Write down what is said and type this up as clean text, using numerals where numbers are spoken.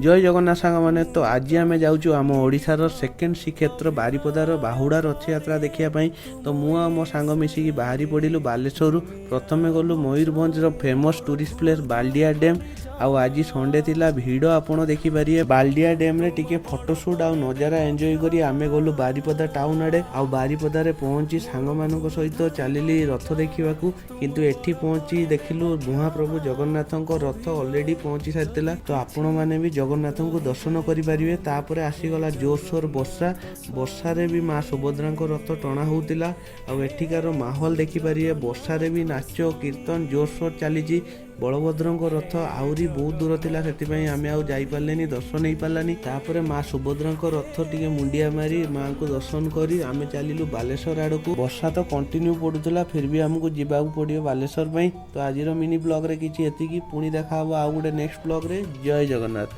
ଜୟ ଜଗନ୍ନାଥ ସାଙ୍ଗମାନେ। ତ ଆଜି ଆମେ ଯାଉଛୁ ଆମ ଓଡ଼ିଶାର ସେକେଣ୍ଡ ଶ୍ରୀକ୍ଷେତ୍ର ବାରିପଦାର ବାହୁଡ଼ା ରଥଯାତ୍ରା ଦେଖିବା ପାଇଁ। ତ ମୁଁ ଆଉ ମୋ ସାଙ୍ଗ ମିଶିକି ବାହାରି ପଡ଼ିଲୁ ବାଲେଶ୍ୱରରୁ। ପ୍ରଥମେ ଗଲୁ ମୟୂରଭଞ୍ଜର ଫେମସ୍ ଟୁରିଷ୍ଟ ପ୍ଲେସ୍ ବାଲଡିଆ ଡ୍ୟାମ୍। ଆଉ ଆଜି ସଣ୍ଡେ ଥିଲା, ଭିଡ଼ ଆପଣ ଦେଖିପାରିବେ। ବାଲଡିଆ ଡ୍ୟାମ୍ରେ ଟିକେ ଫଟୋସୁଟ୍ ଆଉ ନଜାରା ଏନ୍ଜୟ କରି ଆମେ ଗଲୁ ବାରିପଦା ଟାଉନ୍ ଆଡ଼େ। ଆଉ ବାରିପଦାରେ ପହଞ୍ଚି ସାଙ୍ଗମାନଙ୍କ ସହିତ ଚାଲିଲି ରଥ ଦେଖିବାକୁ। କିନ୍ତୁ ଏଠି ପହଞ୍ଚି ଦେଖିଲୁ, ମହାପ୍ରଭୁ ଜଗନ୍ନାଥଙ୍କ ରଥ ଅଲରେଡ଼ି ପହଞ୍ଚି ସାରିଥିଲା। ତ ଆପଣମାନେ ବି ଜଗନ୍ନାଥଙ୍କୁ ଦର୍ଶନ କରିପାରିବେ। ତାପରେ ଆସିଗଲା ଜୋରସୋର ବର୍ଷା। ବର୍ଷାରେ ବି ମା ସୁଭଦ୍ରାଙ୍କ ରଥ ଟଣା ହେଉଥିଲା। ଆଉ ଏଠିକାର ମାହୋଲ ଦେଖିପାରିବେ, ବର୍ଷାରେ ବି ନାଚ କୀର୍ତ୍ତନ ଜୋରସୋର ଚାଲିଛି। ବଳଭଦ୍ରଙ୍କ ରଥ ଆହୁରି ବହୁତ ଦୂର ଥିଲା, ସେଥିପାଇଁ ଆମେ ଆଉ ଯାଇପାରିଲେନି, ଦର୍ଶନ ହେଇପାରିଲାନି। ତାପରେ ମା ସୁଭଦ୍ରାଙ୍କ ରଥ ଟିକେ ମୁଣ୍ଡିଆ ମାରି, ମାଙ୍କୁ ଦର୍ଶନ କରି ଆମେ ଚାଲିଲୁ ବାଲେଶ୍ୱର ଆଡ଼କୁ। ବର୍ଷା ତ କଣ୍ଟିନ୍ୟୁ ପଡୁଥିଲା, ଫିର ବି ଆମକୁ ଯିବାକୁ ପଡ଼ିବ ବାଲେଶ୍ୱର ପାଇଁ। ତ ଆଜିର ମିନି ବ୍ଲଗରେ କିଛି ଏତିକି। ପୁଣି ଦେଖା ହବ ଆଉ ଗୋଟେ ନେକ୍ସଟ ବ୍ଲଗରେ। ଜୟ ଜଗନ୍ନାଥ।